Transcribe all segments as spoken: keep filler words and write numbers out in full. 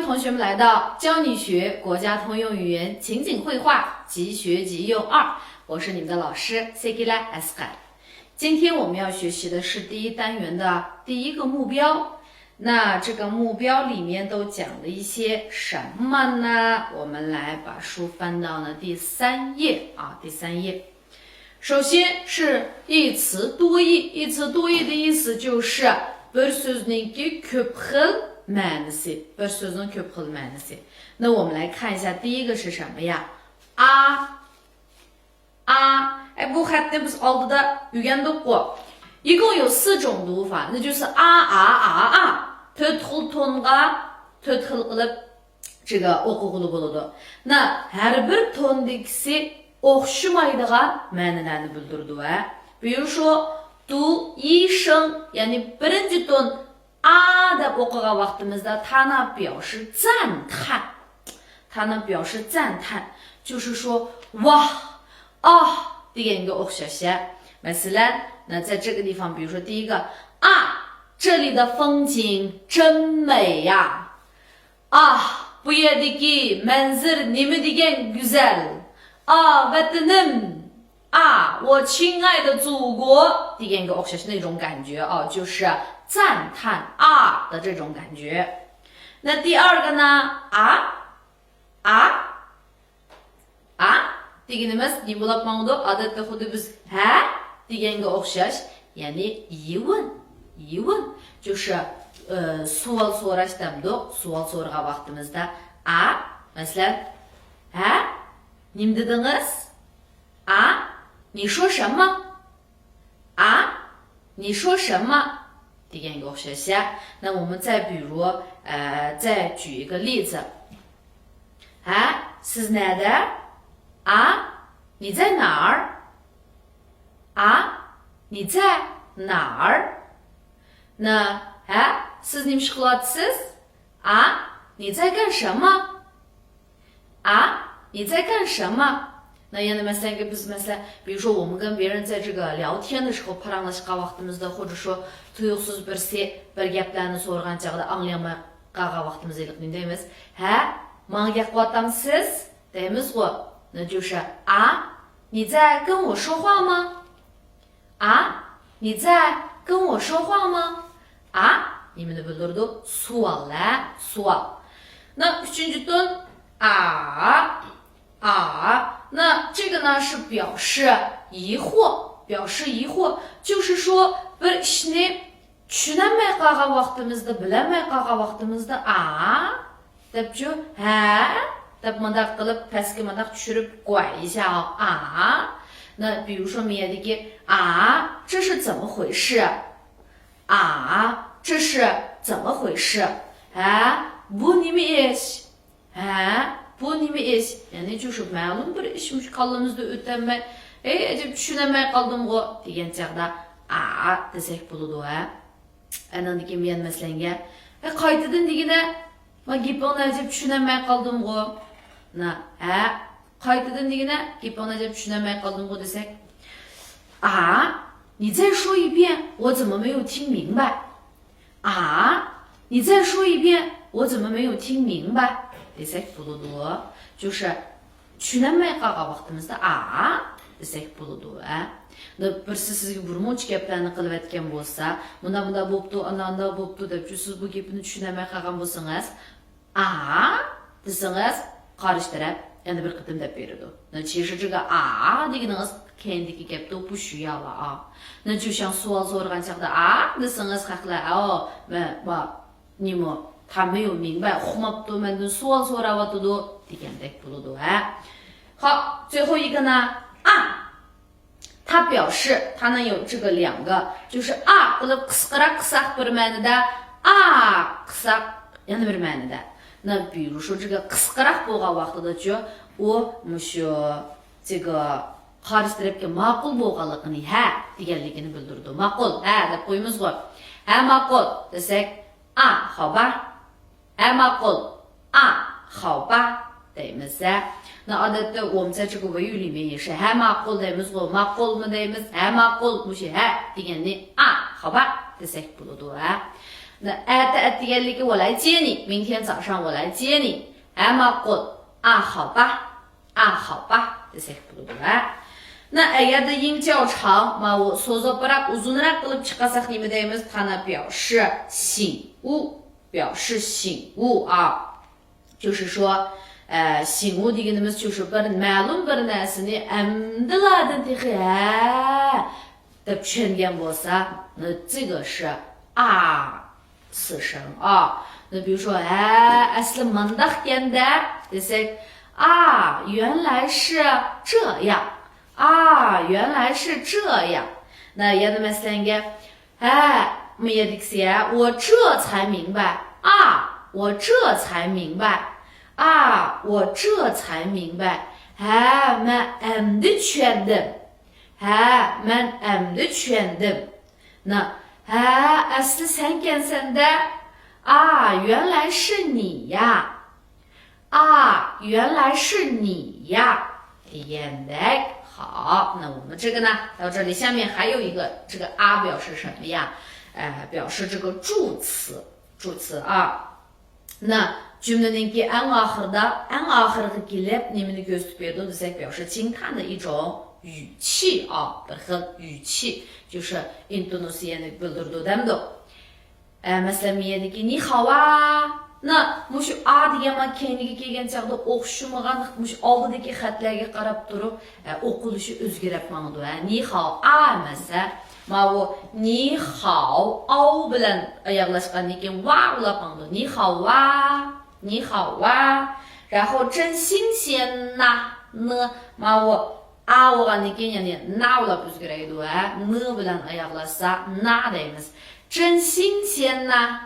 同学们来到教你学国家通用语言情景会话即学即用二，我是你们的老师 Sekila Asqar。今天我们要学习的是第一单元的第一个目标。那这个目标里面都讲了一些什么呢？我们来把书翻到呢第三页啊，第三页。首先是一词多义，一词多义的意思就是 bir sözninki köp xil ma'nisi, bir sözün köp xil ma'nisi. 那我们来看一下第一个是什么呀？ a a. ئە، بۇ خەتنى بىز ئالدىدا ئۆگەندۇققۇ. 一共有四种读法، نە جۈسى a a a a. تۆت خىل تونغا تۆت خىل قىلىپ جىگا ئوقۇغىلى بولىدۇ. نە، ھەر بىر توندىكىسى ئوخشىمايدىغان مەنىلەرنى بىلدۈرىدۇ ھە. 比如说، 读医生، يەنى بىرىنچى تون a دەپ ئوقۇغان ۋاقتىمىزدا 他那表示赞叹. 他那表示赞叹，就是说 ۋاھ، ئاھ دېگەنگە ئوخشاش ھە. مەسىلەن، 那在这个地方，比如说第一个 a، 这里的风景真美呀. ئاھ، بۇ يەردىكى مەنزىرە نېمە دېگەن گۈزەل. ئا، ۋەتىنىم. 啊，我亲爱的祖国 دېگەنگە ئوخشاش 那种感觉啊，就是赞叹 a 的这种感觉。那第二个呢？ a a a دېگىنىمىز نېمە بولۇپ ماڭىدۇ؟ ئادەتتە خۇددى بىز ھە دېگەنگە ئوخشاش، يەنى 疑问، 疑问 就是، ئى، سوئال سوراش دەمدۇق. سوئال سورىغان ۋاقتىمىزدا a، مەسىلەن، ھە؟ نېمە دېدىڭىز؟ a 你说什么؟ a 你说什么 دېگەنگە ئوخشاش ھە. 那我们再比如，呃，再举一个例子。 ھە، سىز نەدە؟ a 你在哪儿؟ a 你在哪儿？ 那، ھە، سىز نېمە ئىش قىلىۋاتىسىز؟ a 你在干什么؟ a 你在干什么？ 那 يەنە مەسىلەنگە بىز مەسىلەن، 比如说我们跟别人在这个聊天的时候، پاراڭلاشقان ۋاقتىمىزدا، 或者说 تۇيۇقسىز بىرسى بىر گەپلەرنى سورىغان چاغدا ئاڭلىيالماي قالغان ۋاقتىمىزدا ھېلىقى نېمە دەيمىز؟ ھە، ماڭا گەپ قىلىۋاتامسىز؟ دەيمىزغۇ. 那就是 a 你在跟我说话吗？ a 你在跟我说话吗？ a نېمىنى بىلدۈرىدۇ؟ سوئال ھە، سوئال. 那 ئۈچىنچى تون a a. 那这个呢是表示疑惑，表示疑惑，就是说 بىر ئىشنى چۈشىنەلمەي قالغان ۋاقتىمىزدا، بىلەلمەي قالغان ۋاقتىمىزدا a دەپچۇ، ھە دەپ مۇنداق قىلىپ پەسكە مۇنداق چۈشۈرۈپ 拐一下 a. 那比如说 مۇ يەردىكى a 这是怎么回事？a 这是怎么回事？ ھە، بۇ نېمە ئىش؟ ھە، بۇ نېمە ئىش؟ يەنى 就是 مەلۇم بىر ئىش مۇشۇ كاللىمىزدا ئۆتەلمەي، ئەي ئەجەب چۈشىنەلمەي قالدىمغۇ دېگەن چاغدا a دېسەك بولىدۇ ھە. ئاندىن كېيىن يەنە مەسىلەنگە، ھە، قايتىدىن دېگىنە، ما گېپىڭنى ئەجەب چۈشىنەلمەي قالدىمغۇ. نا، ھە، قايتىدىن دېگىنە، گېپىڭنى ئەجەب چۈشىنەلمەي قالدىمغۇ دېسەك. a 你再说一遍，我怎么没有听明白？ a 你再说一遍，我怎么没有听明白？ دېسەك بولىدۇ. 就是 چۈشىنەلمەي قالغان ۋاقتىمىزدا a دېسەك بولىدۇ ھە. بىرسى سىزگە بىر مۇنچە گەپلەرنى قىلىۋەتكەن بولسا، مۇنداق مۇنداق بوپتۇ، ئانداق ئانداق بوپتۇ دەپ، سىز بۇ گېپىنى چۈشىنەلمەي قالغان بولسىڭىز، a دېسىڭىز، قارشى تەرەپ يەنە بىر قېتىم دەپ بېرىدۇ. 那其实这个 a دېگىنىڭىز كەينىدىكى گەپتۇ، 不需要了啊. 那就像 سوئال سورىغان چاغدا a دېسىڭىز، خەقلەر، ئاۋۇ، مەن، ما، نېمە، 他没有明白، ئۇقماپتۇ، مەندىن سوئال سوراۋاتىدۇ دېگەندەك بولىدۇ ھە. 好，最后一个呢，a. 它表示，它呢有这个两个，就是 a قىلىپ قىسقىراق قىلساق بىر مەنىدە، a قىلساق يەنە بىر مەنىدە. 那比如说这个 قىسقىراق بولغان ۋاقتىدىچۇ، ئۇ مۇشۇ 这个 قارشى تەرەپكە ماقۇل بولغانلىقىنى، ھە دېگەنلىكىنى بىلدۈرىدۇ. ماقۇل، ھە دەپ قويىمىزغۇ. ھە ماقۇل دېسەك، a 好吧. ھە ماقۇل، a 好吧 دەيمىز ھە. 那 ئادەتتە 我们在这个维语里面也是 ھە ماقۇل دەيمىزغۇ. ماقۇلمۇ دەيمىز، ھە ماقۇل، مۇشۇ ھە دېگەننى a 好吧 دېسەك بولىدۇ ھە. 那 ئەتە ئەتىگەنلىكى 我来接你، 明天早上我来接你. 还 ماقۇل. 啊，好吧. 啊，好吧 دېسەك بولىدۇ ھە. 那 ئەگەردە 应较长، ماۋۇ سوزۇقراق، ئۇزۇنراق قىلىپ چىقارساق نېمە دەيمىز؟ 它呢表示醒悟، 表示醒悟啊. 就是说، 醒悟 دېگىنىمىز 就是 بىر مەلۇم بىر نەرسىنى ئەمدىلادىن تېخى ھە دەپ چۈشەنگەن بولسا، 那这个是 啊 死神啊. 那比如说، ھە، ئەسلى مانداقكەن-دە دېسەك، 啊，原来是这样. 啊，原来是这样. 那 يەنە مەسىلەنگە، ھە، 我这才明白. 啊，我这才明白. 啊，我这才明白. ھە، مەن ئەمدى چۈشەندىم. ھە، مەن ئەمدى چۈشەندىم. 那 ھە، ئەسلى سەنكەنسەن-دە. 啊，原来是你呀. 啊，原来是你呀. دېگەندەك. 好，那我们这个呢，到这里，下面还有一个这个 啊 表示什么呀？呃，表示这个助词，助词啊。 那 جۈملىنىڭكى ئەڭ ئاخىرىدا، ئەڭ ئاخىرىغا كېلىپ نېمىنى كۆرسىتىپ بېرىدۇ دېسەك، 表示惊叹的一种语气啊، 语气，就是 ئىنتوناتسىيەنى بىلدۈرىدۇ دەمدۇ. ئە، مەسىلەن، مىيەدىكى 你好啊. 那 مۇشۇ 啊 دېگەن مانا كەينىگە كەلگەن چاغدا ئوخشىمىغان، مۇشۇ ئالدىدىكى خەتلەرگە قاراپ تۇرۇپ، ئە، ئوقۇلۇشى ئۆزگىرىپ ماڭىدۇ. ھە، 你好啊 ئەمەس، ھە. ماۋۇ 你好، ئاۋ بىلەن ئاياغلاشقاندىن كېيىن 哇 ئۇلاپ ماڭىدۇ. 你好啊. 你好啊. 然后 真新鲜呐. 呢 ماۋۇ 啊 بولغاندىن كېيىن يەنى 呐 بولۇپ ئۆزگىرەيدۇ ھە. 呢 بىلەن ئاياغلاشسا 呐 دەيمىز. 真新鲜呐.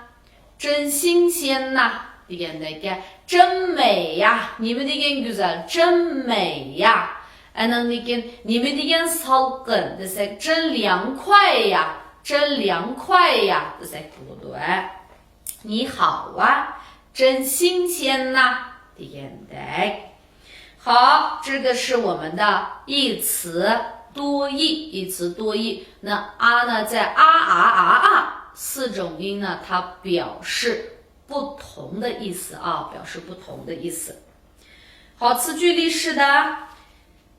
真新鲜呐 دېگەندەك. 真美呀. نېمە دېگەن گۈزەل. 真美呀. ئاندىن كېيىن نېمە دېگەن سالقىن دېسەك، 真凉快呀. 真凉快呀 دېسەك بولىدۇ ھە. 你好啊. 真新鲜呐 دېگەندەك. 好，这个是我们的一词多义，一词多义。那 啊 呢，在 啊、啊、啊、啊四种音呢，它表示不同的意思啊，表示不同的意思。好，词句例示的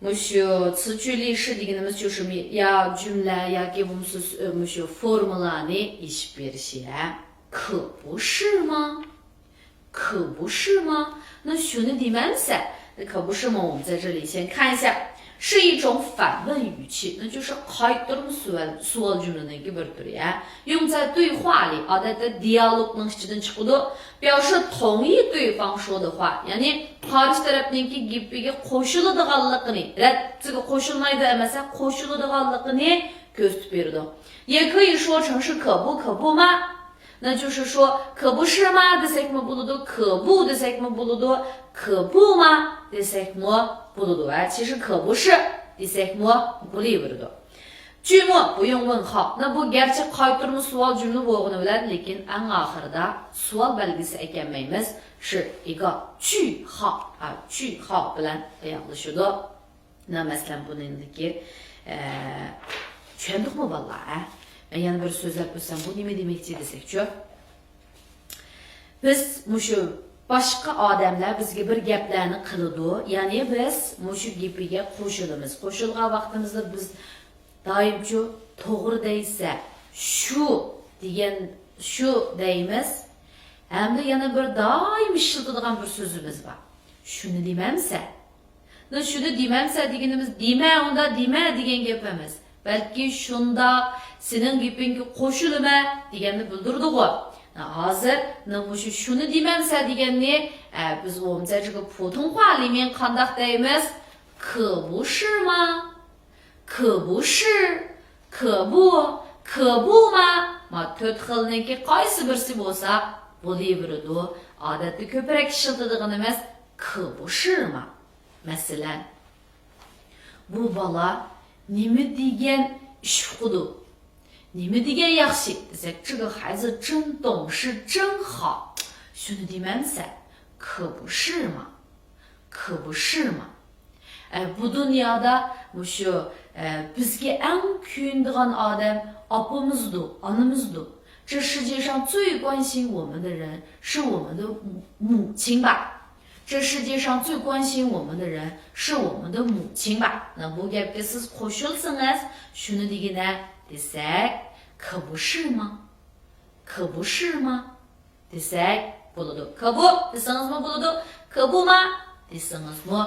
مۇشۇ 词句例示 دېگىنىمىز 就是 يا جۈملە ياكى بولمىسا مۇشۇ فورمۇلانى ئېچىپ بېرىشى ھە. 可不是吗؟ 可不是吗؟ نە شۇنى دېمەمسە؟ 可不是吗 我们在这里先看一下，是一种反问语气，那就是 قايتۇرما سوئال، سوئال جۈملىنىڭكى بىر تۈرى ھە. 用在对话里 ئادەتتە دىيالوگنىڭ ئىچىدىن چىقىدۇ. 表示同意对方说的话، يەنى قارشى تەرەپنىڭكى گېپىگە قوشۇلىدىغانلىقىنى، رەتسىگە قوشۇلمايدۇ ئەمەس، قوشۇلىدىغانلىقىنى كۆرسىتىپ بېرىدۇ. 也可以说成是 可不，可不吗؟ 那就是说 可不是吗 دېسەكمۇ بولىدۇ، 可不 دېسەكمۇ بولىدۇ، 可不吗 دېسەكمۇ بولىدۇ ھە. 其实 可不是 دېسەكمۇ بولۇۋېرىدۇ. 句末不用问号. 那 بۇ گەرچە قايتۇرما سوئال جۈملە بولغىنى بىلەن، لېكىن ئەڭ ئاخىرىدا سوئال بەلگىسى ئەكەلمەيمىز. 是一个句号، ھە، 句号 بىلەن ئاياغلىشىدۇ. 那 مەسىلەن، بۇنىڭدىكى، ئە، چۈشەندۇقمۇ بالىلار، ھە؟ مەن يەنە بىر سۆزلەپ ئۆتسەم، بۇ نېمە دېمەكچى دېسەكچۇ؟ بىز مۇشۇ باشقا ئادەملەر بىزگە بىر گەپلەرنى قىلىدۇ، يەنى بىز مۇشۇ گېپىگە قوشۇلىمىز. قوشۇلغان ۋاقتىمىزدا بىز دائىمچۇ توغرا دەيسە، شۇ دېگەن، شۇ دەيمىز. ھەمدە يەنە بىر دائىم ئىشلىتىدىغان بىر سۆزىمىز بار. شۇنى دېمەمسە؟ نە شۇنى دېمەمسە دېگىنىمىز دېمە، ئۇندا دېمە دېگەن گەپ ئەمەس. بەلكى شۇنداق، سېنىڭ گېپىڭگە قوشۇلىمە دېگەننى بىلدۈرىدىغۇ. نە ھازىر، نە مۇشۇ شۇنى دېمەمسە دېگەننى، ئە، بىز 我们在这个普通话里面 قانداق دەيمىز؟ 可不是吗؟ 可不是، 可不، 可不吗؟ ما تۆت خىلنىڭكى قايسى بىرسى بولسا بولۇۋېرىدۇ. ئادەتتە كۆپرەك ئىشلىتىدىغىنىمىز 可不是吗. مەسىلەن، بۇ بالا نېمە دېگەن ئىش ئۇقىدۇ؟ نېمە دېگەن ياخشى دېسەك، 这个孩子真懂事真好. شۇنى دېمەمسە، 可不是吗؟ 可不是吗؟ ئە، بۇ دۇنيادا مۇشۇ، ئە، بىزگە ئەڭ كۆيۈنىدىغان ئادەم ئاپىمىزدۇ، ئانىمىزدۇ. 这世界上最关心我们的人是我们的母母亲吧？这世界上最关心我们的人是我们的母亲吧？ نە بۇ گەپكە سىز قوشۇلسىڭىز، شۇنى دېگىنە دېسەك، 可不是吗؟ 可不是吗؟ دېسەك بولىدۇ. 可不 دېسىڭىزمۇ بولىدۇ، 可不吗 دېسىڭىزمۇ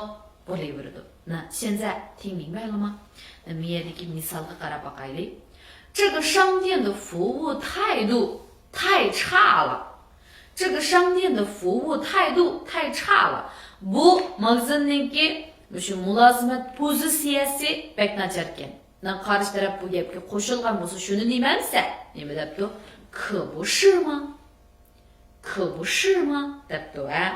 بولۇۋېرىدۇ. 那现在听明白了吗؟ 那 مۇ يەردىكى مىسالغا قاراپ باقايلى. 这个商店的服务态度太差了。这个商店的服务态度太差了。 بۇ ماگىزىننىڭكى مۇشۇ مۇلازىمەت پوزىتسىيەسى بەك ناچاركەن. 那 قارشى تەرەپ بۇ گەپكە قوشۇلغان بولسا، شۇنى دېمەمسە؟ نېمە دەپتۇ؟ 可不是吗؟ 可不是吗 دەپتۇ، ھە؟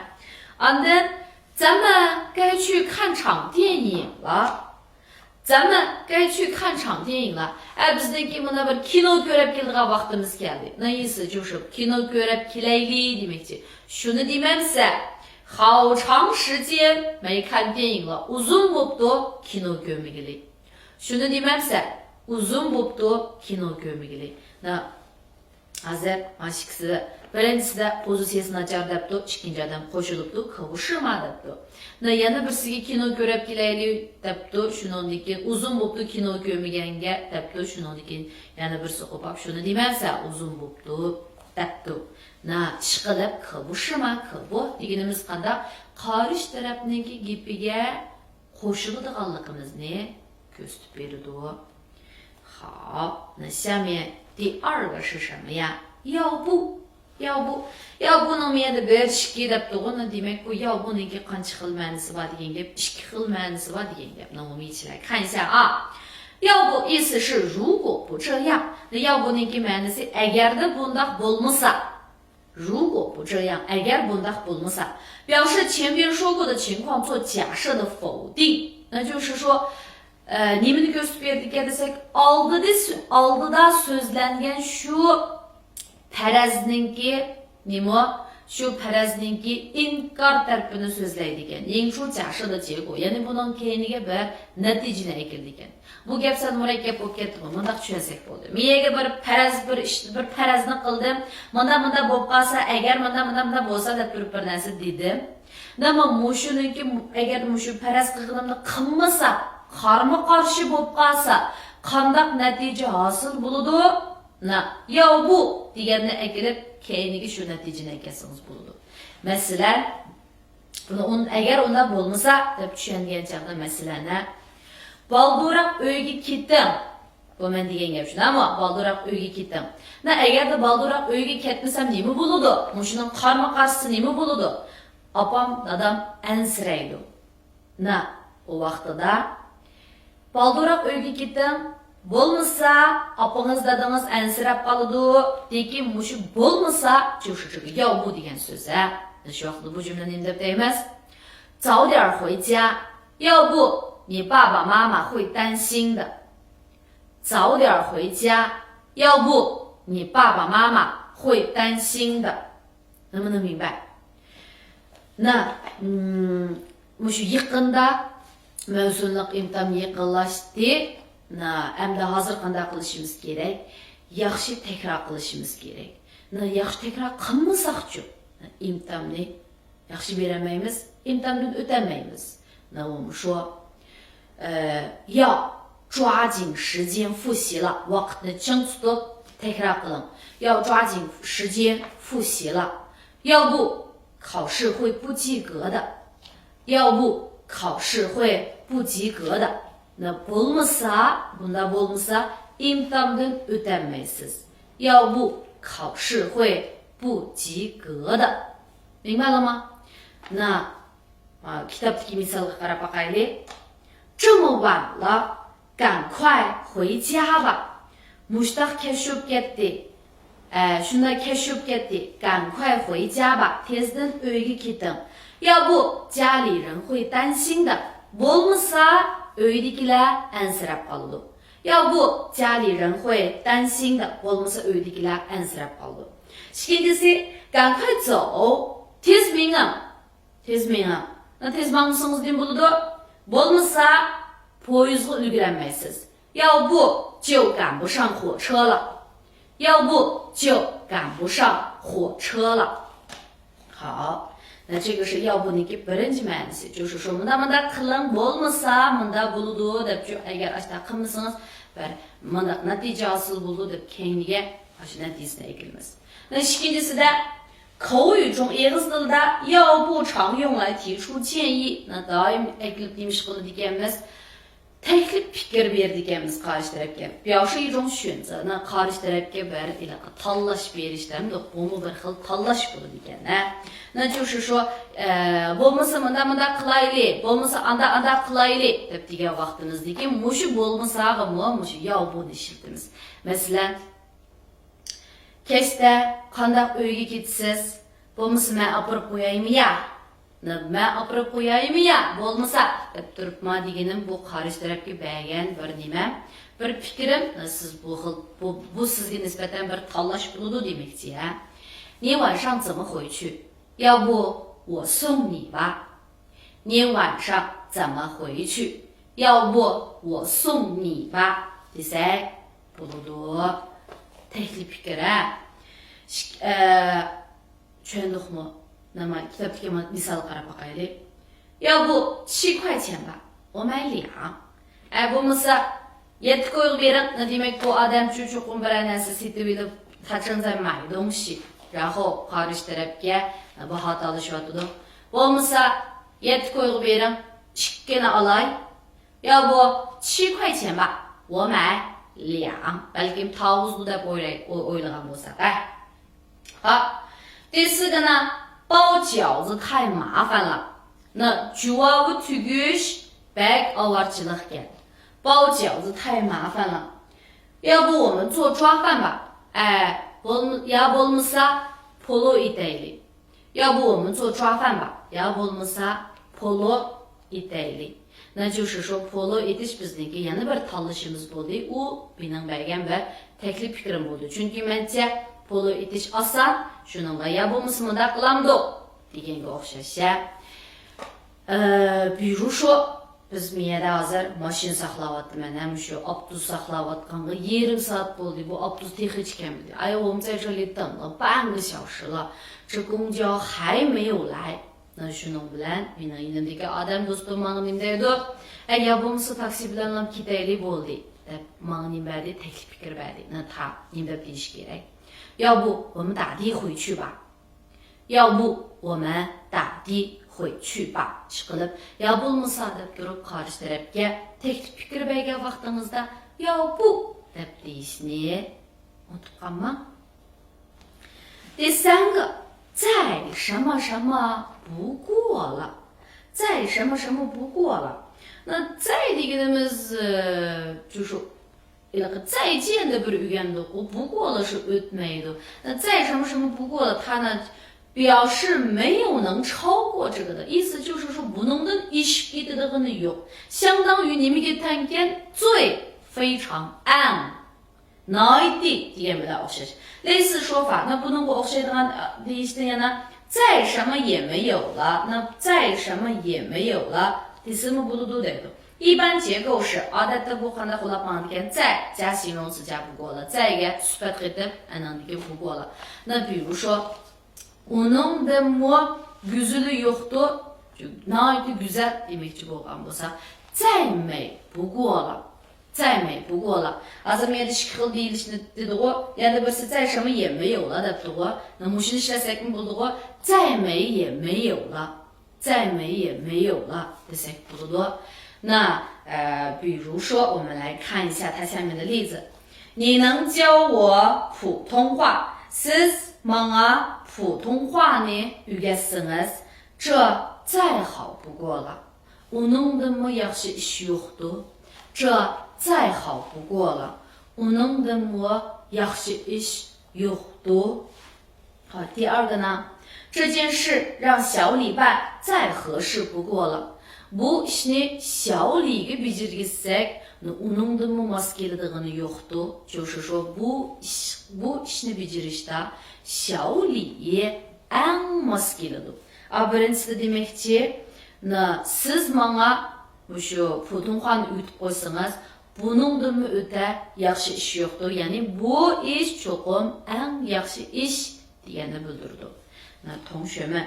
ئاندىن، 咱们该去看场电影了。 咱们该去看场电影了. ئە، بىزنىڭكى مانا بىر كىنو كۆرۈپ كېلىدىغان ۋاقتىمىز كەلدى. 那意思就是 كىنو كۆرۈپ كېلەيلى دېمەكچى. شۇنى دېمەمسە؟ 好长时间没看电影了. ئۇزۇن بوپتۇ كىنو كۆرمىگىلى. شۇنى دېمەمسە؟ ئۇزۇن بوپتۇ كىنو كۆرمىگىلى. 那 ھازىر مانا ئىككىسىدە، بىرىنچىسىدە پوزىتسىيەسى ناچار دەپتۇ، ئىككىنچى ئادەم قوشۇلۇپتۇ، 可不是吗 دەپتۇ. 那 يەنە بىرسىگە كىنو كۆرۈپ كېلەيلى دەپتۇ، شۇنىڭدىن كېيىن ئۇزۇن بوپتۇ كىنو كۆرمىگەنگە دەپتۇ، شۇنىڭدىن كېيىن يەنە بىرسى قوپاپ شۇنى دېمەمسە، ئۇزۇن بوپتۇ دەپتۇ. 那 ئىشقىلىپ 可不是吗، 可不 دېگىنىمىز قانداق؟ قارشى تەرەپنىڭكى گېپىگە قوشۇلىدىغانلىقىمىزنى كۆرسىتىپ بېرىدۇ. 好，那下面第二个是什么呀？ 要不， 要不، 要不نىڭ مۇ يەردە بىر ئىككى دەپتۇغۇ، 那 دېمەك بۇ 要不نىڭكى قانچە خىل مەنىسى بار دېگەن گەپ، ئىككى خىل مەنىسى بار دېگەن گەپ. 那我们一起来看一下啊。 要不意思是如果不这样，那 要不نىڭكى مەنىسى ئەگەردە بۇنداق بولمىسا. 如果不这样، ئەگەر بۇنداق بولمىسا. 表示前面说过的情况做假设的否定，那就是说ئە، نېمىنى كۆرسىتىپ بېرىدىكەن دېسەك، ئالدىدا سۆ-، ئالدىدا سۆزلەنگەن شۇ پەرەزنىڭكى نېمە؟ شۇ پەرەزنىڭكى ئىنكار تەرىپىنى سۆزلەيدىكەن. 引出假设的结果، يەنى بۇنىڭ كەينىگە بىر نەتىجىنى ئەكېلىدىكەن. بۇ گەپ سەل مۇرەككەپ بولۇپ كەتتىغۇ، مۇنداق چۈشەنسەك بولدى. مەيەگە بىر پەرەز، بىر ئىش، بىر پەرەزنى قىلدىم. مۇنداق، مۇنداق بولۇپ قالسا، ئەگەر مۇنداق، مۇنداق، مۇنداق بولسا دەپ تۇرۇپ بىر نەرسە دېدىم. نېمە مۇشۇنىڭكى، ئەگەر مۇشۇ پەرەز قىلغىنىمنى قىلمىسا، قارمۇ قارشى بولۇپ قالسا، قانداق نەتىجە ھاسىل بولىدۇ؟ 那要不 دېگەننى ئەكېلىپ، كەينىگە شۇ نەتىجىنى ئەكەلسىڭىز بولىدۇ. مەسىلەن، بۇنى ئۇن-، ئەگەر ئۇنداق بولمىسا دەپ چۈشەنگەن چاغدا مەسىلەن، ھە؟ بالدۇرراق ئۆيگە كېتىڭ. بۇ مەن دېگەن گەپ شۇنداقمۇ؟ بالدۇرراق ئۆيگە كېتىڭ. نە، ئەگەردە بالدۇرراق ئۆيگە كەتمىسەم نېمە بولىدۇ؟ مۇشۇنىڭ قارمۇ قارشىسى نېمە بولىدۇ؟ ئاپام، دادام ئەنسىرەيدۇ. نە، ئۇ ۋاقتىدا بالدۇرراق ئۆيگە كېتىڭ، بولمىسا ئاپىڭىز، دادىڭىز ئەنسىرەپ قالىدۇ. لېكىن مۇشۇ بولمىسا، 就是这个要不 دېگەن سۆز، ھە. شۇ ۋاقىتتا بۇ جۈملىنى نېمە دەپ دەيمىز؟ 早点回家，要不你爸爸妈妈会担心的。 早点回家，要不你爸爸妈妈会担心的。 نېمىنى مۇشۇ يېقىندا مەۋسۇملۇق ئىمتىھان يېقىنلاشتى. نە، ئەمدى ھازىر قانداق قىلىشىمىز كېرەك؟ ياخشى تەكرار قىلىشىمىز كېرەك. نە، ياخشى تەكرار قىلمىساقچۇ؟ ئىمتىھاننى ياخشى بېرەلمەيمىز، ئىمتىھاندىن ئۆتەلمەيمىز. نە، مۇشۇ، ئە، 要抓紧时间复习了. ۋاقىتنى چىڭ تۇتۇپ تەكرار قىلىڭ. 要抓紧时间复习了. 要不考试会不及格的。 要不考试会不及格的. نە، بولمىسا، بۇنداق بولمىسا، ئىمتىھاندىن ئۆتەلمەيسىز. 要不考试会不及格的. مېنىڭ بالىما؟ نە، ئا، كىتابتىكى مىسالغا قاراپ باقايلى. 这么晚了，赶快回家吧. مۇشتاق كەچ بولۇپ كەتتى. ئە، شۇنداق كەچ بولۇپ كەتتى. 赶快回家吧. تېزدىن ئۆيگە كېتىڭ. 要不家里人会担心的. بولمىسا، ئۆيدىكىلەر ئەنسىرەپ قالىدۇ. 要不家里人会担心的. بولمىسا، ئۆيدىكىلەر ئەنسىرەپ قالىدۇ. ئىككىنچىسى، 赶快走. تېز مېڭىڭ. تېز مېڭىڭ. نە، تېز ماڭمىسىڭىز نېمە بولىدۇ؟ بولمىسا، پويىزغا ئۈلگۈرەلمەيسىز. 要不就赶不上火车了.要不就赶不上火车了. 好，那这个是要不نىڭكى بىرىنچى مەنىسى. 就是说، مۇنداق مۇنداق قىلىڭ، بولمىسا مۇنداق بولىدۇ دەپ، ئەگەر ئاشۇنداق قىلمىسىڭىز، بىر مۇنداق نەتىجە ھاسىل بولىدۇ دەپ كەينىگە ئاشۇ نەتىجىسىنى ئەكېلىمىز. ئىككىنچىسىدە، 口语中، ئېغىز تىلىدا 要不常用来提出建议، دائىم ئەكېلىپ نېمە ئىش قىلىدىكەنمىز؟ تەكلىپ پىكىر بېرىدىكەنمىز قارشى تەرەپكە. 表示一种选择، قارشى تەرەپكە بىر ھېلىقى تاللاش بېرىش دەمدۇق، بۇمۇ بىر خىل تاللاش بولىدىكەن ھە. 那就是说، ئە، بولمىسا مۇنداق مۇنداق قىلايلى، بولمىسا ئانداق ئانداق قىلايلى دەپ دېگەن ۋاقتىمىزدىكى مۇشۇ بولمىساغىمۇ مۇشۇ 要不نى ئىشلىتىمىز. مەسىلەن، كەچتە قانداق ئۆيگە كېتىسىز؟ بولمىسا مەن ئاپىرىپ قويايمۇ يا؟ مەن ئاپىرىپ قويايمۇ يا؟ بولمىسا دەپ تۇرۇپما دېگىنىم بۇ قارشى تەرەپكە بەرگەن بىر نېمە، بىر پىكرىم. سىز بۇ خىل، بۇ، بۇ سىزگە نىسبەتەن بىر تاللاش بولىدۇ دېمەكچى ھە. 你晚上怎么回去？要不我送你吧。 你晚上怎么回去？要不我送你吧 دېسەك بولىدۇ. تەكلىپ پىكىر ھە. ئىك-، ئە، چۈشەندۇقمۇ؟ نېمە، كىتابتىكى مىسال قاراپ باقايلى. 要不七块钱吧，我买两. ئە، بولمىسا يەتتە كويغا بېرىڭ، دېمەك، بۇ ئادەم چوقۇم بىرەر نەرسە سېتىۋېلىپ، 他正在买东西. 然后 قارشى تەرەپكە باھا تالىشىۋاتىدۇ. بولمىسا يەتتە كويغا بېرىڭ، ئىككىنى ئالاي. 要不七块钱吧，我买两. بەلكىم تاۋۇزدۇ دەپ ئويلاي-، ئو-، ئويلىغان بولساق ھە. 好，第四个呢，包饺子太麻烦了. 那 جۇۋاۋى تۈگۈش بەك ئاۋارىچىلىقكەن. 包饺子太麻烦了. 要不我们做抓饭吧. ئە، بولم-، يا بولمىسا پولۇ ئېتەيلى. 要不我们做抓饭吧. يا بولمىسا پولۇ ئېتەيلى. 那就是说 پولۇ ئېتىش بىزنىڭكى يەنە بىر تاللىشىمىز بولدى. ئۇ مېنىڭ بەرگەن بىر تەكلىپ پىكرىم بولدى. چۈنكى مەنچە پولۇ ئېتىش ئاسان، شۇنىڭغا يا بولمىسا مۇنداق قىلامدۇق دېگەنگە ئوخشاش ھە. ئە، 比如说، بىز مەيەدە ھازىر ماشىنا ساقلاۋاتىمەن ھە، مۇشۇ ئاپتوبۇس ساقلاۋاتقانغا يېرىم سائەت بولدى، بۇ ئاپتوبۇس تېخىچە كەلمىدى. 哎呀，我们在这里等了半个小时了，这公交还没有来. 那 شۇنىڭ بىلەن مېنىڭ يېنىمدىكى ئادەم دوستۇم ماڭا نېمە دەيدۇ؟ ئەي، يا بولمىسا تاكسى بىلەنلا كېتەيلى بولدى، دەپ ماڭا نېمە بەردى؟ تەكلىپ پىكىر بەردى. 那 تا نېمە دەپ دېيىش كېرەك؟ 要不我们打的回去吧. 要不我们打的回去吧. ئىشقىلىپ، يا بولمىسا دەپ تۇرۇپ قارشى تەرەپكە تەكلىپ پىكىر بەرگەن ۋاقتىڭىزدا 要不 دەپ دېيىشنى ئۇنتۇپ قالماڭ. 第三个، 再什么什么不过了. 再什么什么不过了. 那 再 دېگىنىمىز، ئە، 就是 ھېلىقى 再见دە بىر ئۆگەندۇق، ئۇ 不过了 شۇ ئۆتمەيدۇ. 那 再什么什么不过了، 它呢表示没有能超过这个的意思，就是说 بۇنىڭدىن ئېشىپ كېتىدىغىنى يوق. 相当于 نېمىگە تەڭكەن؟ 最، 非常، ئەڭ. 哪一地 دېگەن بىلەن ئوخشاش. 类似说法، 那 بۇنىڭغا ئوخشايدىغان، ئە، دېيىشتە يەنە 再什么也没有了، 那 再什么也没有了 دېسىمۇ بولىدۇ دەيدۇ. 一般结构式، ئادەتتە بۇ قانداق بولۇپ ماڭىدىكەن؟ 再加形容词加不过了، 再گە سۈپەت قېتىپ، ئانىڭدىن كېيىن 不过了. 那比如说، ئۇنىڭدىنمۇ گۈزىلى يوقتۇ، ناھايىتى گۈزەل دېمەكچى بولغان بولسا، 再美不过了. 再美不过了. ھازىر مەن ئىككى خىل دېيىلىشنى دېدىغۇ، يەنە بىرسى 再什么也没有了 دەپتىغۇ. مۇشۇنى ئىشلەتسەكمۇ بولىدىغۇ، 再美也没有了. 再美也没有了 دېسەك بولىدۇ. 那، ئە، 比如说، 我们来看一下它下面的例子. 你能教我普通话. سىز ماڭا 普通话نى ئۆگەتسىڭىز، 这再好不过了. ئۇنىڭدىنمۇ ياخشى ئىش يوقتۇ. 这再好不过了. ئۇنىڭدىنمۇ ياخشى ئىش يوقتۇ. 好，第二个呢，这件事让小李办再合适不过了. بۇ ئىشنى 小李گە بېجىرگۈزسەك، ئۇنىڭدىنمۇ ماس كېلىدىغىنى يوقتۇ. 就是说، بۇ ئىش، بۇ ئىشنى بېجىرىشتە 小李 ئەڭ ماس كېلىدۇ. ئا، بىرىنچىسى دېمەكچى، نە، سىز ماڭا مۇشۇ 普通话نى ئۆگىتىپ قويسىڭىز، بۇنىڭدىنمۇ ئۆتە ياخشى ئىش يوقتۇر. يەنى بۇ ئىش چوقۇم ئەڭ ياخشى ئىش دېگەننى بىلدۈرىدۇ. 那同学们،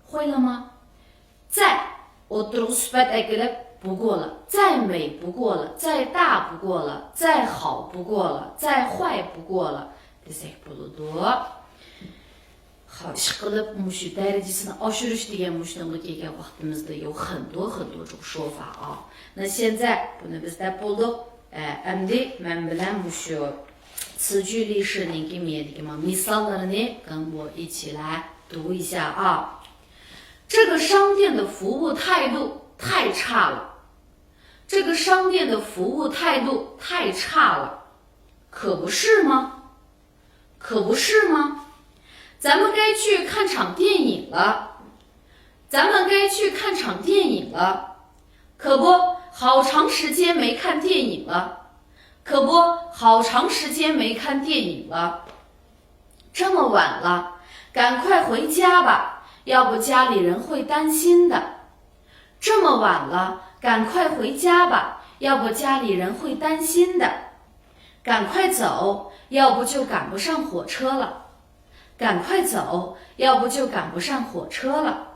会了吗？再 ئوتتۇرىغا سۈپەت ئەكېلىپ، 不过了، 再美不过了، 再大不过了، 再好不过了، 再坏不过了 دېسەك بولىدۇ. خا، ئىشقىلىپ مۇشۇ دەرىجىسىنى ئاشۇرۇش دېگەن مۇشۇنىڭغا كەلگەن ۋاقتىمىزدا 有很多很多种说法啊. 那现在 بۇنى بىز دەپ بولدۇق. ئە، ئەمدى مەن بىلەن مۇشۇ 词句例式نىڭكى مىيەدىكى مىساللىرىنى 跟我一起来读一下啊. 这个商店的服务态度太差了。这个商店的服务态度太差了，可不是吗？可不是吗？咱们该去看场电影了。咱们该去看场电影了。可不，好长时间没看电影了。可不，好长时间没看电影了。这么晚了，赶快回家吧，要不家里人会担心的。这么晚了，赶快回家吧，要不家里人会担心的。赶快走，要不就赶不上火车了。赶快走，要不就赶不上火车了。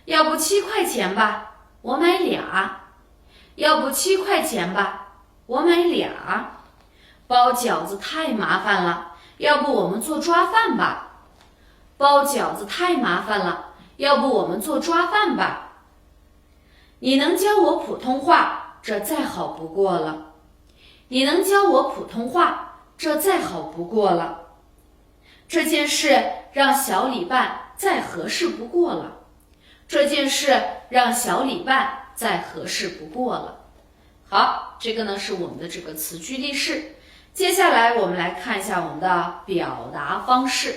要不七块钱吧，我买俩。要不七块钱吧，我买俩。包饺子太麻烦了，要不我们做抓饭吧。包饺子太麻烦了，要不我们做抓饭吧。你能教我普通话，这再好不过了。你能教我普通话，这再好不过了。这件事让小李办再合适不过了。这件事让小李办再合适不过了。好，这个呢是我们的这个词句例式。接下来我们来看一下我们的表达方式。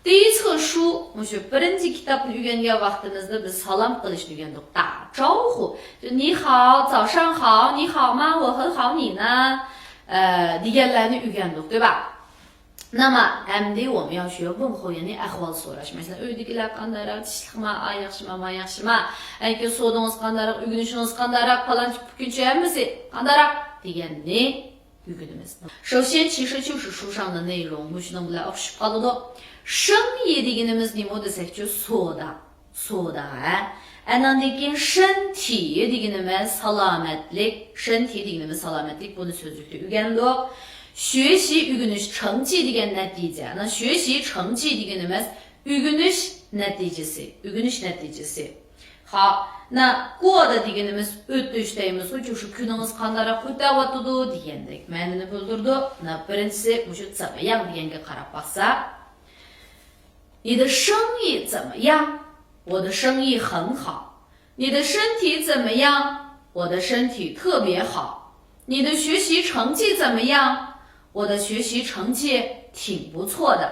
第一册书，مۇشۇ بىرىنچى كىتابنى ئۆگەنگەن ۋاقتىمىزدا بىز سالام قىلىشنى ئۆگەندۇق. 打招呼. 你好، 早上好, 你好吗, 我很好, 你呢, ئە، دېگەنلەرنى ئۆگەندۇق، 对吧؟ نېمە، ئەمدى 我们要学问候، يەنى ئەھۋال سوراش. مەسىلەن، ئۆيدىكىلەر قانداقراق، تىنچلىقما، ئا، ياخشىما، ما، ياخشىما؟ ئەنكى سودىڭىز قانداقراق، ئۆگىنىشىڭىز قانداقراق، پالانچى پۇكىنچى ھەممىسى قانداقراق دېگەننى ئۆگىنىمىز. 首先其实就是书上的内容، مۇشۇنىڭ بىلەن ئوخشىشىپ قالىدۇ. 生意 دېگىنىمىز نېمە دېسەكچۇ، سودا. سودا، ھە؟ ئەنىڭدىن كېيىن 身体 دېگىنىمىز سالامەتلىك، 身体 دېگىنىمىز سالامەتلىك، بۇنى سۆزلۈكتە ئۆگەندۇق. 学习 ئۆگىنىش، 成绩 دېگەن نەتىجە. ئەنە 学习成绩 دېگىنىمىز ئۆگىنىش نەتىجىسى، ئۆگىنىش نەتىجىسى. خا، 那过的 دېگىنىمىز ئۆتۈش دەيمىزغۇ، شۇ كۈنىڭىز قانداقراق ئۆتەۋاتىدۇ دېگەندەك مەنىنى بىلدۈرىدۇ. 那 بىرىنچىسى مۇشۇ 怎么样 دېگەنگە قاراپ باقساق. 你的生意怎么样？我的生意很好。你的身体怎么样？我的身体特别好。你的学习成绩怎么样？我的学习成绩挺不错的。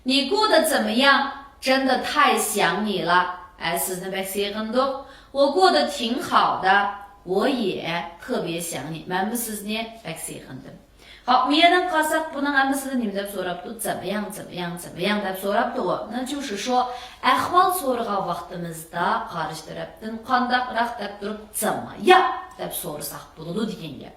你过得怎么样？真的太想你了。哎， سىزنى بەك سېغىندۇق. 我过得挺好的。我也特别想你。 مەنمۇ سىزنى بەك سېغىندىم. خاپ، مۇ يەردىن قارىساق، بۇنىڭ ھەممىسىدە نېمە دەپ سوراپتۇ؟ 怎么样، 怎么样، 怎么样 دەپ سوراپتىغۇ. 那就是说 ئەھۋال سورىغان ۋاقتىمىزدا قارشى تەرەپتىن قانداقراق دەپ تۇرۇپ 怎么样 دەپ سورىساق بولىدۇ دېگەن گەپ.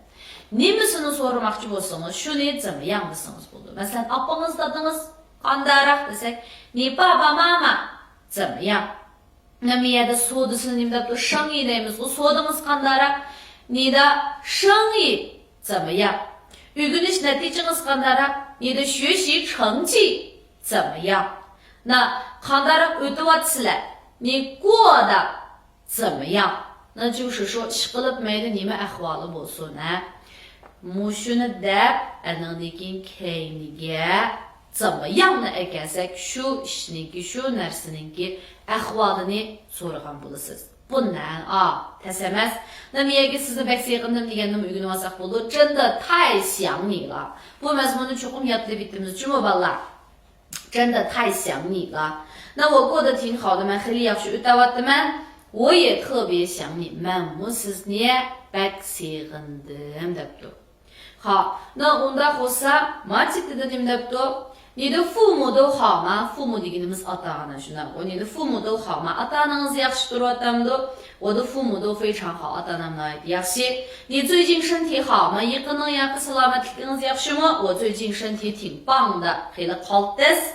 نېمىسىنى سورىماقچى بولسىڭىز، شۇنى 怎么样 دېسىڭىز بولىدۇ. مەسىلەن، ئاپىڭىز، دادىڭىز قانداقراق دېسەك، 你爸爸妈妈怎么样؟ نېمە يەردە سودىسىنى نېمە دەپتۇ؟ 生意 دەيمىزغۇ. سودىڭىز قانداقراق؟ 你的生意怎么样؟ ئۆگىنىش نەتىجىڭىز قانداقراق؟ 你的学习成绩怎么样؟ 那 قانداقراق ئۆتۈۋاتىسىلەر؟ 你过得怎么样？ 那就是说 ئىشقىلىپ مەيلى نېمە ئەھۋالى بولسۇن، ھە؟ مۇشۇنى دەپ، ئەنىڭدىن كېيىن كەينىگە 怎么样نى ئەكەلسەك، شۇ ئىشنىڭكى، شۇ نەرسىنىڭكى ئەھۋالىنى سورىغان بولىسىز. 不难啊، تەس ئەمەس. 那 مۇ يەرگە سىزنى بەك سېغىندىم دېگەننىمۇ ئۆگىنىۋالساق بولىدۇ. 真的太想你了. بۇ مەزمۇننى چوقۇم يادلىۋېتىمىز، جۇمۇ بالىلار. 真的太想你了. 那我过得挺好的، مەن خېلى ياخشى ئۆتەۋاتىمەن. 我也特别想你، مەنمۇ سىزنى بەك سېغىندىم دەپتۇ. خا، 那 ئۇنداق بولسا، ما چېتىدە نېمە دەپتۇ؟ 你的父母都好吗？ 父母 دېگىنىمىز ئاتا-ئانا، شۇنداققۇ؟ 你的父母都好吗؟ ئاتا-ئانىڭىز ياخشى تۇرۇۋاتامدۇ؟ 我的父母都非常好. ئاتا-ئانام ناھايىتى ياخشى. 你最近身体好吗؟ يېقىننىڭ ياقى سالامەتلىكىڭىز ياخشىمۇ؟ 我最近身体挺棒的. خېلى قالتىس.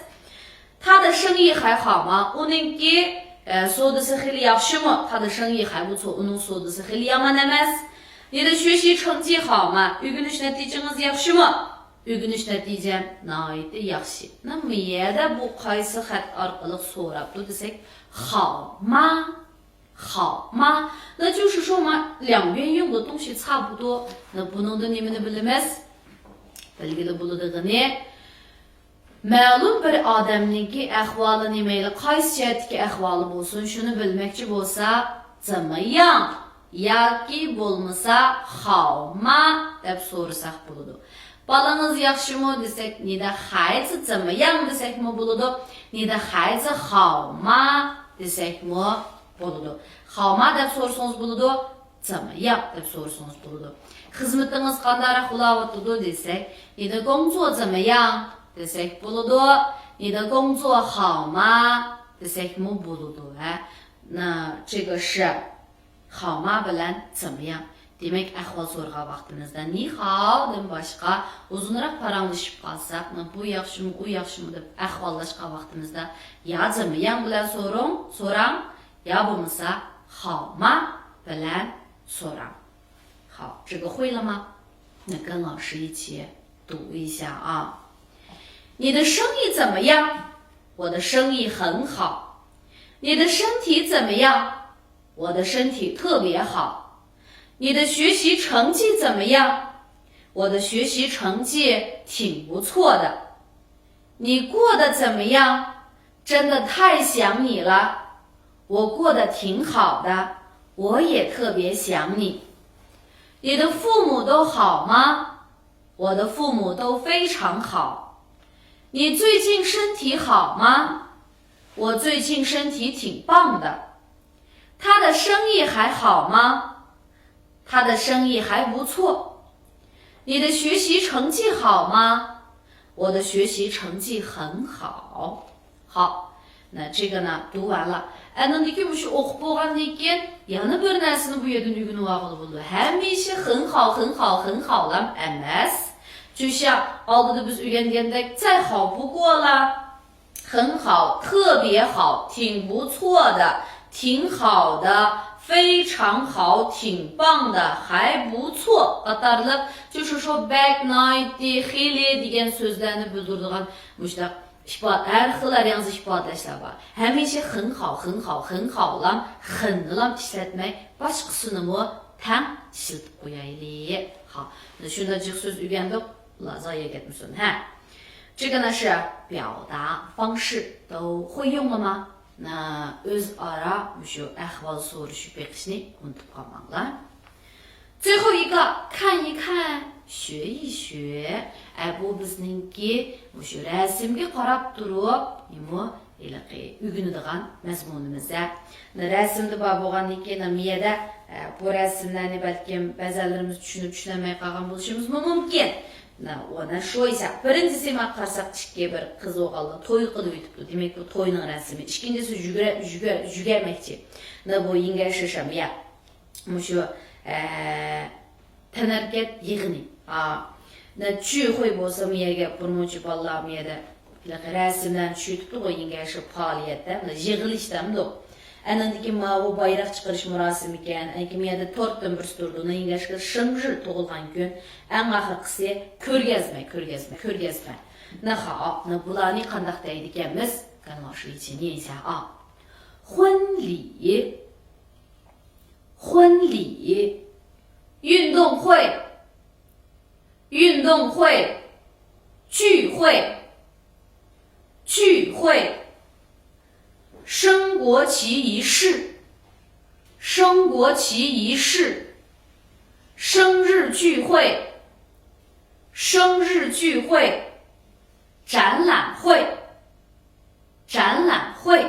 他的生意还好吗؟ ئۇنىڭكى، ئە، سودىسى خېلى ياخشىمۇ؟ 他的生意还不错. ئۇنىڭ سودىسى خېلى يامان ئەمەس. 你的学习成绩好吗؟ ئۆگىنىش نەتىجىڭىز ياخشىمۇ؟ ئۆگىنىش نەتىجەم ناھايىتى ياخشى. 那么 يەردە بۇ قايسى خەت ئارقىلىق سوراپتۇ دېسەك، 好吗؟ 好吗؟ 那就是说嘛，两边用的东西差不多. 那 بۇنىڭدىن نېمىنى بىلىمىز؟ بىلگىلى بولىدىغىنى، مەلۇم بىر ئادەمنىڭكى ئەھۋالىنى، مەيلى قايسى جەھەتتىكى ئەھۋالى بولسۇن، شۇنى بىلمەكچى بولسا، 怎么样 ياكى بولمىسا، 好吗 دەپ سورىساق بولىدۇ. بالىڭىز ياخشىمۇ دېسەك، 你的孩子怎么样 دېسەكمۇ بولىدۇ، 你的孩子好吗 دېسەكمۇ بولىدۇ. 好吗 دەپ سورىسىڭىز بولىدۇ، 怎么样 دەپ سورىسىڭىز بولىدۇ. خىزمىتىڭىز قانداقراق بولاۋاتىدۇ دېسەك، 你的工作怎么样 دېسەك بولىدۇ، 你的工作好吗 دېسەكمۇ بولىدۇ. ھە، 那这个是 好吗 بىلەن 怎么样. دېمەك، ئەھۋال سورىغان ۋاقتىمىزدا 你好 دىن باشقا ئۇزۇنراق پاراڭلىشىپ قالساق، 那 بۇ ياخشىمۇ، ئۇ ياخشىمۇ دەپ ئەھۋاللاشقان ۋاقتىمىزدا يا 怎么样 بىلەن سورۇڭ، سوراڭ، يا بولمىسا 好吗 بىلەن سوراڭ. 好، 这个会了吗？ 那跟老师一起读一下啊。 你的生意怎么样？ 我的生意很好。 你的身体怎么样？ 我的身体特别好。 你的学习成绩怎么样？ 我的学习成绩挺不错的。 你过得怎么样？ 真的太想你了。 我过得挺好的，我也特别想你。 你的父母都好吗？ 我的父母都非常好。 你最近身体好吗？ 我最近身体挺棒的。 他的生意还好吗？ 他的生意还不错。 你的学习成绩好吗？ 我的学习成绩很好。 好，那这个呢，读完了。 ئاندىن كېيىن مۇشۇ ئوقۇپ بولغاندىن كېيىن يەنە بىر نەرسىنى بۇ يەردىن ئۆگىنىۋالغىلى بولىدۇ. ھەمىشە 很好، 很好، 很好 لام ئەمەس. 就像 ئالدىدا بىز ئۆگەنگەندەك 再好不过了. 很好，特别好，挺不错的，挺好的，非常好，挺棒的，还不错 قاتارلىق، 就是说 بەك، ناھايىتى، خېلى دېگەن سۆزلەرنى بىلدۈرىدىغان مۇشۇنداق ئىپادە، ھەر خىل، ھەر ياڭزا ئىپادىلەشلەر بار. ھەمىشە 很好، 很好، 很好 لام، 很 لام ئىشلەتمەي، باشقىسىنىمۇ تەڭ ئىشلىتىپ قويايلى. ھا، شۇنداق جىق سۆز ئۆگەندۇق، لا زايە كەتمىسۇن، ھە. 这个呢是表达方式都会用了吗？ ئۆزئارا مۇشۇ ئەھۋال سورىشىپ بېقىشنى ئۇنتۇپ قالماڭلار. 最后一个، 看一看، 学一学. ئە، بۇ بىزنىڭكى مۇشۇ رەسىمگە قاراپ تۇرۇپ، نېمە، ھېلىقى ئۆگىنىدىغان مەزمۇنىمىز. رەسىمدە بار بولغاندىن كېيىن، مىيەدە، ئە، بۇ رەسىملەرنى بەلكىم بەزەنلىرىمىز چۈشىنىپ، چۈشىنەلمەي قالغان بولۇشىمىزمۇ مۇمكىن. 那我呢说一下. بىرىنچىسى، مانا قارىساق، ئىككى بىر قىز ئوغۇللار توي قىلىۋېتىپتۇ. دېمەك، بۇ توينىڭ رەسىمى. ئىككىنچىسى، يۈگۈرە-، يۈگە-، يۈگۈرمەكچى. 那 بۇ 应该是什么呀؟ مۇشۇ، ئە، تەنھەرىكەت يىغىنى. ئا، 那 聚会 بولسا، مۇ يەرگە بىر مۇنچە بالىلار مۇ يەردە ھېلىقى رەسىملەرنى چۈشۈرتۈپتۇ غۇ، 应该是 پائالىيەتتە، مۇنداق يىغىلىش دەمدۇق. ئەنىڭدىن كېيىن ماۋۇ بايراق چىقىرىش مۇراسىمىكەن، ئەنكى مۇ يەردە تورتتىن بىرسى تۇرىدۇ، 那 应该是 生日 تۇغۇلغان كۈن، ئەڭ ئاخىرقىسى كۆرگەزمە، كۆرگەزمە، كۆرگەزمە. 那好، 那 بۇلارنى قانداق دەيدىكەنمىز؟ 跟老师一起念一下啊. 婚礼，婚礼，运动会，运动会，聚会，聚会，升国旗仪式，升国旗仪式，生日聚会，生日聚会，展览会。 展览会。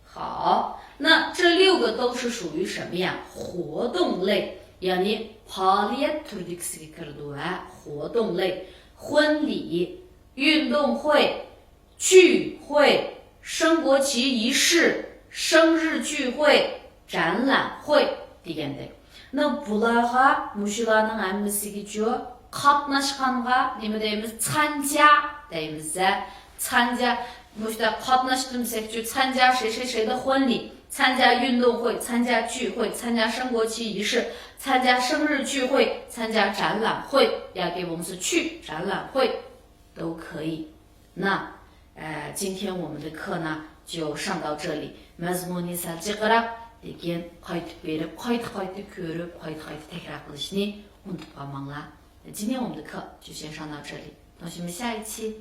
好，那这六个都是属于什么呀？活动类， يەنى پائالىيەت تۈرىدىكىسىگە كىرىدۇ ھە، 活动类. 婚礼،运动会、聚会、升国旗仪式、生日聚会、展览会 دېگەندەك. بۇلارغا، مۇشۇلارنىڭ ھەممىسىگىچۇ قاتناشقانغا نېمە دەيمىز؟ 参加 دەيمىز-ە. 参加. مۇشۇنداق قاتناشتىم دېسەكچۇ، 参加谁谁谁的婚礼، 参加运动会， 参加聚会， 参加升国旗仪式， 参加生日聚会， 参加展览会 ياكى بولمىسا 去展览会 都可以. 那，呃，今天我们的课呢，就上到这里。 مەزمۇنى سەل جىقراق، لېكىن قايتىپ بېرىپ، قايتا-قايتا كۆرۈپ، قايتا-قايتا تەكرار قىلىشنى ئۇنتۇپ قالماڭلار. 今天我们的课就先上到这里，同学们，下一期